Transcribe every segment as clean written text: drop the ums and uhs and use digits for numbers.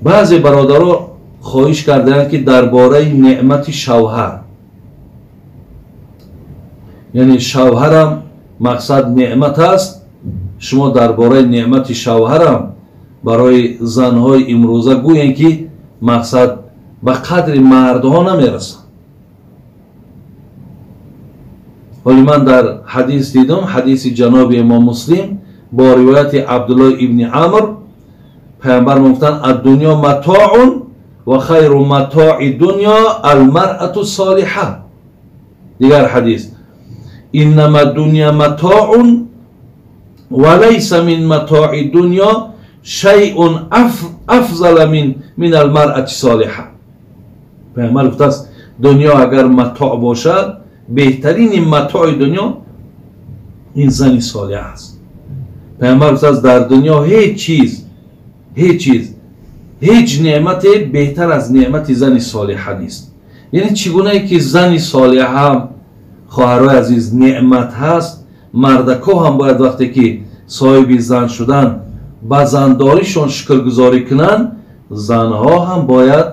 Баъзе бародаро хоҳиш кардаанд, ки дар бораи неъмати шавҳар, яъне шавҳарам мақсад неъмат аст, шумо дар бораи неъмати шавҳарам барои занҳои имрӯза гӯем, ки мақсад ба қадри мардҳо намерасанд. Ҳоли ман дар ҳадис дидам, ҳадиси ҷаноби имом Муслим бо ривояти Абдуллоҳ ибни Амр, пайғамбар мегуфтанд: ад-дунё матоун ва хайру матои дунё ал-маръату солиҳа. Дигар ҳадис: иннама дунё матоун ва лайса мин матои дунё шайъун афзала мин ал-маръати солиҳа. Пайғамбар гуфтааст: дунё агар матоъ бошад, беҳтарини матои дунё ин зани солиҳа аст. Пайғамбар гуфтааст: дар дунё ҳеҷ чиз, ҳеҷ чиз, ҳеҷ неъмате беҳтар аз неъмати зани солиҳа нест. Яъне чӣ гунае ки зани солиҳа ҳам, хоҳарои азиз, неъмат ҳаст, мардако ҳам бояд вақте ки соҳиби зан шудан ба зандоришон шукргузорӣ кунанд, занҳо ҳам бояд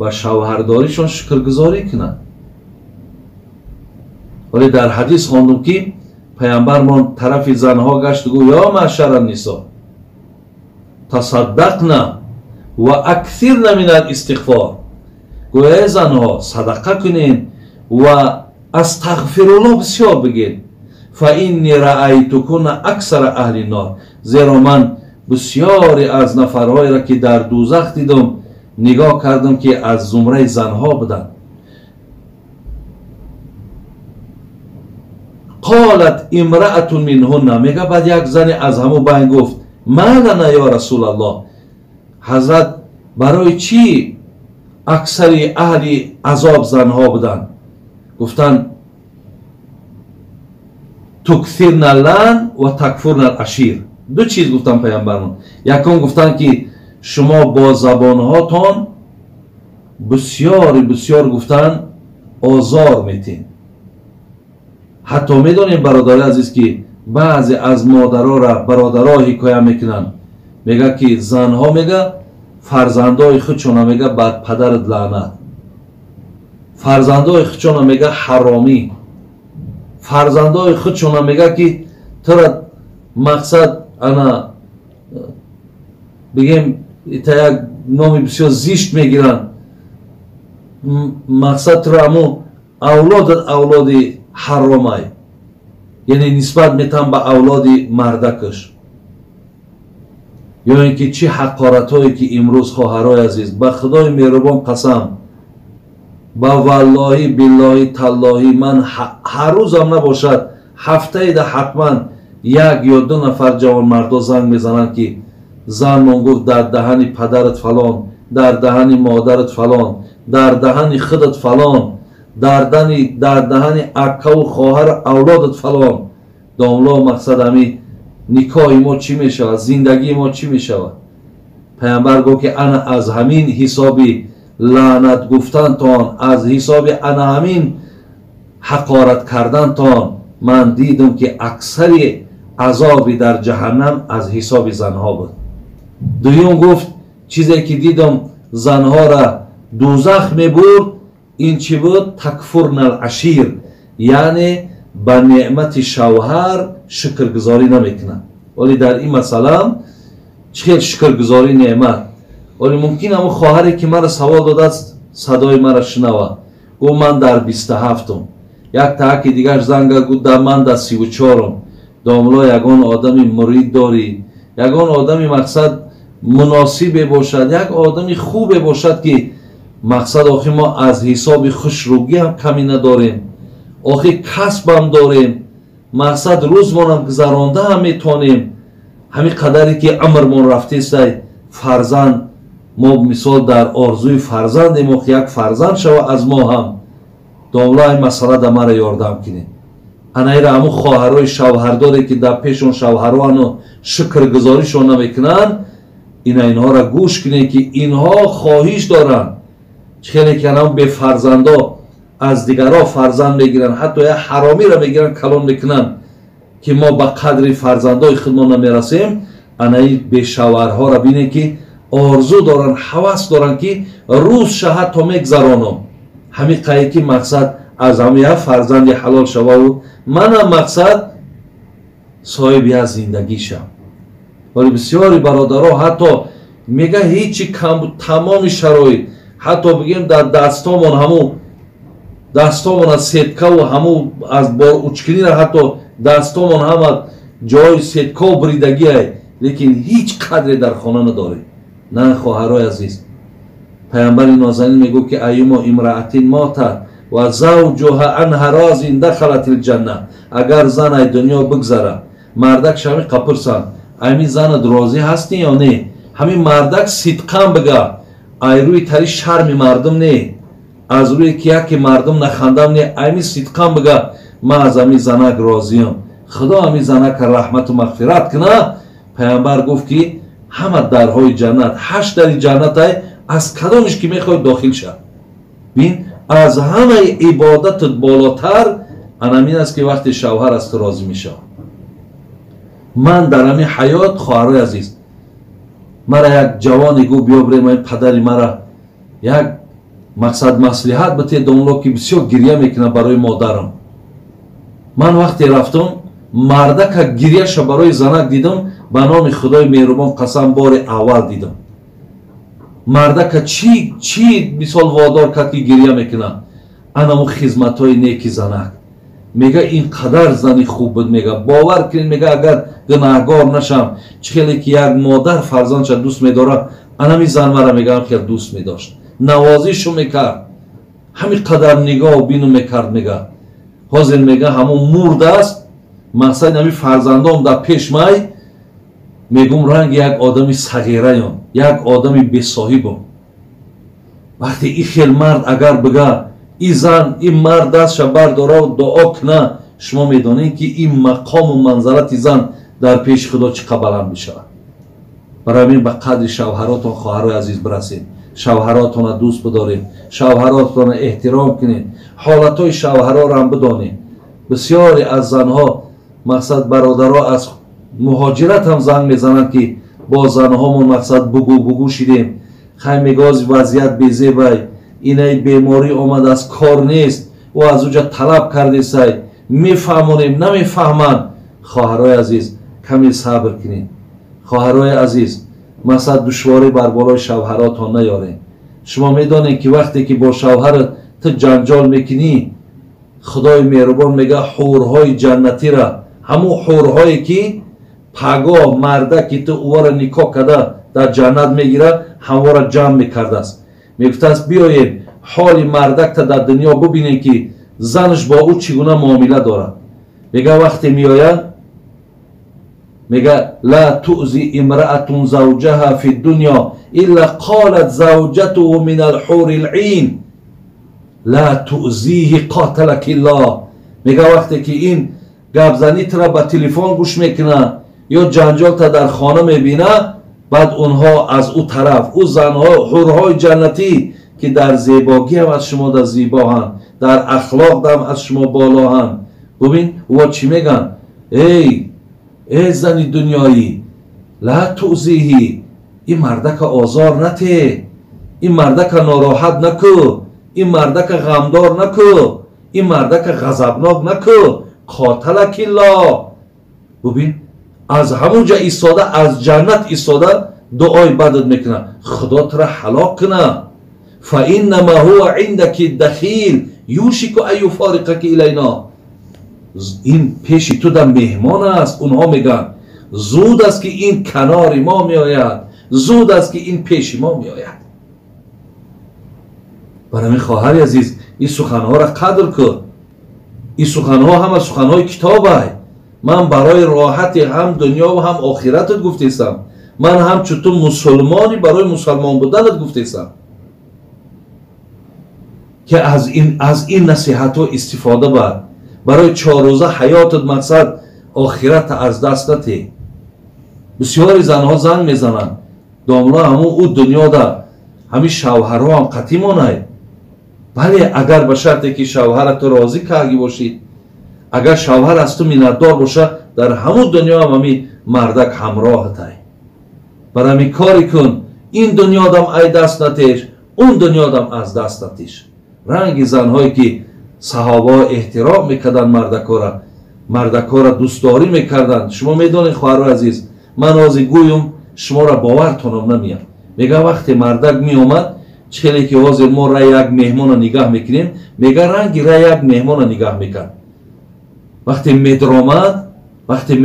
ба шавҳардоришон шукргузорӣ кунанд. Вале дар ҳадис хондум, ки пайғамбармон тарафи занҳо гашт гуфт: ё маъшара нисо тасаддақна ва аксирна мин ал-истиғфор. Гӯё эй занҳо, садақа кунед ва астағфируллоҳ бисёр бигед. Фа инни раайтукунна аксара аҳли нор. Зеро ман бисёре аз нафарҳоеро, ки дар дӯзах дидам, нигоҳ кардам, ки аз зумраи занҳо буданд. Қолат имраатун минҳунна, мега баъд як зане аз ҳамун байн гуфт: ма лана ё расулаллоҳ, ҳазрат барои чӣ аксари аҳли азоб занҳо буданд? Гуфтанд: туксирна лан ва такфурна ашир. Ду чиз гуфтанд пайғамбармон. Якум гуфтанд, ки шумо бо забонҳотон бисёри бисёр гуфтанд озор метед. Ҳатто медонем, бародари азиз, ки баъзе аз модарора бародаро ҳикоя мекунанд, мега ки занҳо мега фарзандои худшона мега бар падарат лаънат, фарзандои худшона мега ҳаромӣ, фарзандои худшона мега ки тура мақсад ана бигем ита як номи бисёр зишт мегиранд, мақсад тура аму авлодат авлоди ҳаромай, яъне нисбат метам ба авлоди мардакаш. Ё ин ки чӣ ҳақоратҳое ки имрӯз, хоҳарои азиз, ба худои меҳрубон қасам, ба валлоҳи биллоҳи таллоҳи, ман ҳар рӯзам набошад, ҳафтаида ҳатман як ё ду нафар ҷавонмардо занг мезананд, ки занмон гуфт дар даҳани падарат фалон, дар даҳани модарат фалон, дар даҳани худат фалон, дар даҳани аккаву хоҳару авлодат фалон. Домло мақсад ҳами никоҳи мо чӣ мешавад, зиндагии мо чӣ мешавад? Пайғамбар гуфт, ки ана аз ҳамин ҳисоби лаънат гуфтантон, аз ҳисоби ана ҳамин ҳақорат кардантон ман дидам, ки аксари азоби дар ҷаҳаннам аз ҳисоби занҳо буд. Дуюм гуфт, чизе ки дидам занҳоро дӯзах мебурд, ин чӣ буд? Такфурна ал-ашир, яъне ба неъмати шавҳар шукргузорӣ намекунанд. Вале дар ин масъала чӣ хел шукргузорӣ неъмат? Вале мумкин ҳамон хоҳаре, ки маро савол додааст, садои маро шунавад. Гуфт ман дар 27-ум. Як таҳаки дигар занга гуфт ман дар 34-ум. Домло ягон одами мурид дорӣ, ягон одами мақсад муносибе бошад, як одами хубе бошад, ки мақсад охи мо аз ҳисоби хушрӯгӣ ҳам камӣ надорем, охи касбам дорем, мақсад рӯзмонам гузаронда ҳам метонем. Ҳамин қадаре ки умрмон рафтесай, фарзанд мо мисол дар орзуи фарзандем, охи як фарзанд шава аз мо ҳам. Домла ин масъала да мара ёрдам кунед. Анаира ҳамун хоҳарои шавҳардоре, ки дар пешон шавҳароану шукргузоришон намекунанд, ина инҳоро гӯш кунед, ки инҳо хоҳиш доранд. Чӣ хеле ки анам бефарзандо аз дигарҳо фарзанд мегиранд, ҳатто як ҳаромиро мегиранд, калон мекунанд, ки мо ба қадри фарзандои худмон намерасем. Анаи бешавҳарҳоро бинед, ки Орзу доранд, ҳавас доранд, ки рӯз ша ҳатто мегзаронам, ҳамин қае ки мақсад аз ҳама як фарзанди ҳалол шававу манам мақсад соҳиби як зиндагӣ шам. Вале бисёри бародаро ҳатто мега ҳечи кам, тамоми шароит, ҳатто бигем дар дастомон ҳаму дастомон аз сеткаву ҳаму аз боручкинира, ҳатто дастомон ҳама ҷои сеткао бридагиай, лекин ҳеҷ қадре дар хона надорем. На, хоҳарои азиз, паямбари нозанин мегӯ ки аюмо имраатин мота ва завҷуҳа анҳа розин дахалат илҷанна. Агар зан ай дунё бигзара, мардак шами қапурсан, ами занат розӣ ҳастӣ ё не? Ҳамин мардак сидқан бига, ай рӯи тари шарми мардум не, аз рӯе ки яке мардум нахандам не, ами сидқан бига, ман аз ами занак розиям, худо ами занака раҳмату мағфират куна. Паямбар гуфт ки ҳама дарҳои ҷаннат, 8 дари ҷаннатай, аз кадомиш ки мехоҳӣ дохил шав. Бин, аз ҳамаи ибодатат болотар анамин аст, ки вақте шавҳар аз ту розӣ мешавад. Ман дар ҳамин ҳаёт, хоҳарои азиз, мара як ҷавоне гуфт, биё бирем, ай падари мара як мақсад маслиҳат бите, домло ки бисёр гирья мекунад барои модарам. Ман вақте рафтам, мардака гирьяша барои занак дидам, ба номи худои меҳрубон қасам, бори аввал дидам. Мардака чӣ мисол водор кард, ки гирья мекунад? Анаму хизматҳои неки занак. Мега ин қадар зани хуб буд, мега бовар кунед, мега агар гунаҳгор нашам, чӣ хеле ки як модар фарзандша дӯст медорад, анами зан мара, мегаам, хел дӯст медошт, навозишу мекард, ҳамин қадар нигоҳу бину мекард. Мега ҳозир, мега, ҳамун мурд аст, мақсади ҳамин фарзандом дар пеш май, мегум, ранги як одами сағираём, як одами бесоҳибом. Вақте и хел мард агар бига, и зан, и мард дастша бардораву дуо куна, шумо медонед, ки ин мақому манзалати зан дар пеши худо чӣ қадр баланд мешавад. Барои ҳамин ба қадри шавҳаротон, хоҳарои азиз, бирасед, шавҳаротонро дӯст бидоред, шавҳаротонро эҳтиром кунед, ҳолатҳои шавҳарорам бидонед. Бисёре аз занҳо, мақсад, бародаро аз муҳоҷират ҳам занг мезананд, ки бо занҳомон, мақсад, бугу бугу шидем. Хай, мегози вазъият безебай, инай беморӣ омадааст, кор нест, ӯ аз уҷа талаб кардесай, мефаҳмонем, намефаҳманд. Хоҳарои азиз, каме сабр кунед. Хоҳарои азиз, масалан, душворӣ бар болои шавҳаротон наёред. Шумо медонед, ки вақте ки бо шавҳарат ту ҷанҷол мекунӣ, худои меҳрубон мега ҳурҳои ҷаннатира, ҳамун ҳурҳое ки пагоҳ мардаки ту ӯро никоҳ карда дар ҷаннат мегирад, ҳамвора ҷамъ мекардааст, мегуфтааст, биёед ҳоли мардакта дар дунё бубинем, ки занаш бо ӯ чӣ гуна муомила дорад. Мега вақте меояд, мега ла туъзи имраатун завҷаҳа фи дунё илла қолат завҷатуҳу мин алҳури лъин ла туъзиҳи қоталаки ллоҳ. Мега вақте ки ин гапзанитра ба телефон гӯш мекунад ё ҷанҷолта дар хона мебина, баъд онҳо аз ӯ тараф, ӯ занҳо, ҳурҳои ҷаннатӣ, ки дар зебогиам аз шумо дар зебоҳанд, дар ахлоқ дам аз шумо болоҳанд, бубин, ӯ чӣ мегӯянд: эй, эй зани дунёӣ, ла туъзиҳи, ин мардака озор нате, ин мардака нороҳат накӯ, ин мардака ғамдор накӯ, ин мардака ғазабнок накӯ, қоталакиллоҳ. Бубин, аз ҳамун ҷа истода, аз ҷаннат истода дуои бадат мекунад, худо тура ҳалок куна. Фаиннама ҳува индаки дахил юшику ан юфориқаки илайно. Ин пеши ту дар меҳмон аст, онҳо мегӯянд, зуд аст, ки ин канори мо меояд, зуд аст, ки ин пеши мо меояд. Барои ҳамин, хоҳари азиз, ин суханҳоро қадр кун. Ин суханҳо ҳама суханҳои китобай. Ман барои роҳати ҳам дунёву ҳам охиратат гуфтесам, ман ҳамчун ту мусулмонӣ барои мусалмон буданат гуфтесам, ки аз ин насиҳатҳо истифода бар, барои чоррӯза ҳаётат, мақсад, охирата аз даст натеҳ. Бисёри занҳо занг мезананд, домла, ҳамун ӯ дунёда ҳамин шавҳарҳоам қатъӣ монай. Бале, агар ба шарте ки шавҳара ту розӣ карги бошӣ, агар шавҳар аз ту миннатдор боша, дар ҳамун дунёам ҳамин мардак ҳамроҳатай. Бар ҳамин коре кун, Ин дунёдам ай даст натеш, он дунёдам аз даст натеш. Ранги занҳое ки саҳобаҳо эҳтиром мекарданд, мардакора дӯстдорӣ мекарданд. Шумо медонед, хоҳарои азиз, ман ҳозир гӯюм шуморо бовартонам намеяд. Мега вақте мардак меомад, чхеле ки ҳозир мо рай як меҳмона нигаҳ мекунем, мега ранги рай як меҳмона нигаҳ мекард. Вақте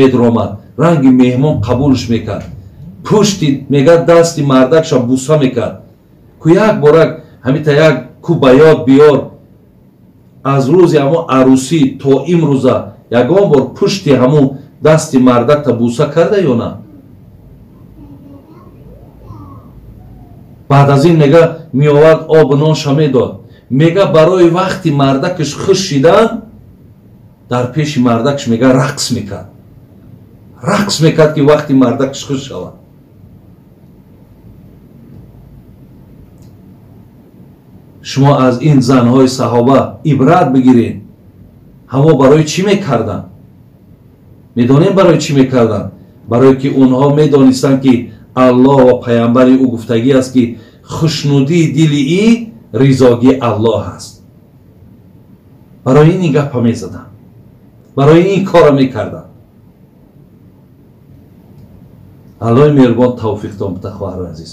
медромад, ранги меҳмон қабулш мекард. Пушти мега дасти мардакша буса мекард. Ку як борак ҳамита як ку ба ёд биёр, аз рӯзи ҳамон арӯсӣ то имрӯза ягон бор пушти ҳамон дасти мардакта буса карда ё на? Баъд аз ин мега меовард обу нонша медод. Мега барои вақти мардакаш хуш шидан дар пеши мардакаш мега рақс мекард. Рақс мекард ки вақти мардакаш хуш шавад. Шумо аз ин занҳои саҳоба ибрат бигиред. Ҳамо барои чӣ мекарданд? Медонем барои чӣ мекарданд? Барое ки онҳо медонистанд ки Аллоҳ ва паямбари ӯ гуфтагӣ аст ки хушнудии дили и ризогии Аллоҳ аст. Барои ин гапа мезаданд, барои ин корро мекарданд. Аллоҳи меҳрубон тавфиқтон бида, хоҳарои азиз.